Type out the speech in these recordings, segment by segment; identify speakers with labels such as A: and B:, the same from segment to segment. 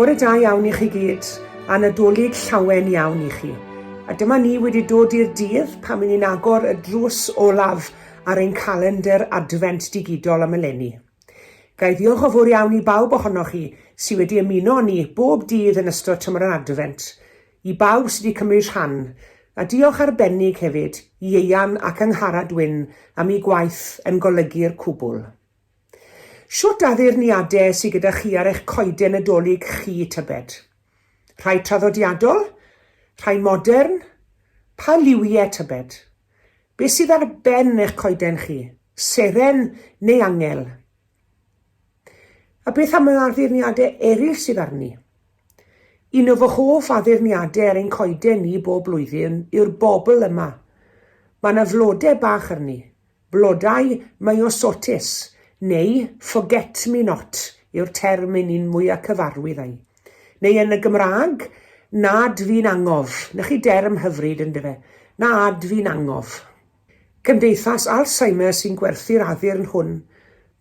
A: Bore da iawn i chi gyd, a Nadolig llawen iawn i chi. A dyma ni wedi dod i'r dydd pan ni'n agor y drws olaf ar ein calendr Adfent digidol am eleni. Ga i ddiolch o fawr iawn i bawb ohonoch chi sydd wedi ymuno â ni bob dydd yn ystod tymor yr Adfent, i bawb sydd wedi cymryd rhan, a diolch arbennig hefyd i Ieuan ac Angharad Wyn am eu gwaith yn golygu'r cwbl. Shwt addurniade sy gyda chi ar eich coeden Nadolig chi, tybed? Rhai traddodiadol? Rhai modern? Pa liwie, tybed? Be sydd ar ben eich coeden chi? Seren neu angel? A beth am yr addurniade eraill sydd arni? Un o fy hoff addurniade ar ein coeden ni bob blwyddyn yw'r bobl yma. Mae yna flode bach arni, Blodau myosotis, neu forget me not yw'r term 'yn ni'n mwya cyfarwydd â'i. Neu yn y Gymraeg, nad fi'n angof. 'Na chi derm hyfryd yndyfe? Nad fi'n angof. Cymdeithas Alzheimer sy'n gwerthu'r addurn hwn.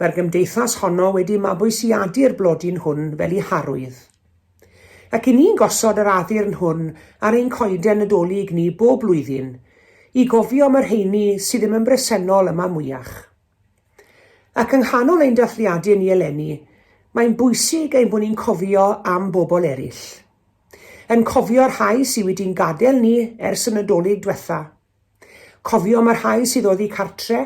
A: Mae'r gymdeithas honno wedi mabwysiadu'r blodyn hwn fel 'u harwydd. Ac 'yn ni'n gosod yr addurn hwn ar ein coeden Nadolig ni bob blwyddyn, i gofio am y rheini sydd ddim yn bresennol yma mwyach. Ac yng nghanol ein dathliadau ni eleni, mae'n bwysig ein bod ni'n cofio am bobl eraill. Yn cofio'r rhai sydd wedi'n gadael ni ers y Nadolig dwetha. Cofio am y rhai sydd oddi cartre.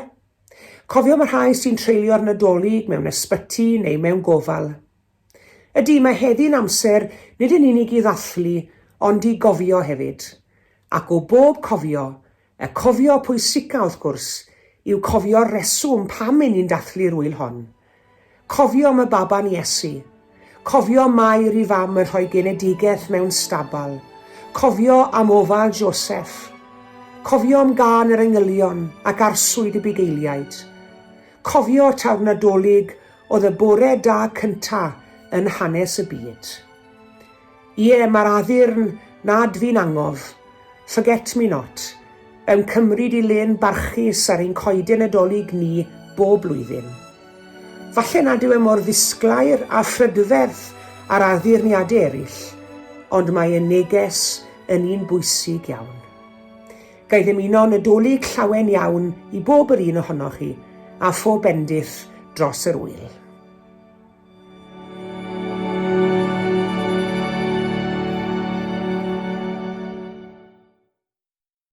A: Cofio am y rhai sy'n treulio'r Nadolig mewn ysbyty neu mewn gofal. Ydy, mae heddi'n amser nid yn unig i ddathlu, ond i gofio hefyd. Ac o bob cofio, y cofio pwysica wrth gwrs, yw cofio'r rheswm pam 'yn ni'n dathlu'r ŵyl hon. Cofio am y baban Iesu. Cofio Mair i fam yn rhoi genedigaeth mewn stabal. Cofio am ofal Joseff. Cofio am gân yr angylion ac arswyd y bugeiliaid. Cofio taw'r Nadolig oedd y bore da cynta yn hanes y byd. Ie, mae'r addurn nad fi'n angof, forget me not, yn cymryd i le'n barchus ar ein coeden Nadolig ni bob blwyddyn. Falle nad yw e mor ddisglair a phrydferth â'r addurniadau eraill, ond mae y neges yn un bwysig iawn. Ga i ddymuno Nadolig llawen iawn i bob yr un ohonoch chi, a phob bendith dros yr ŵyl.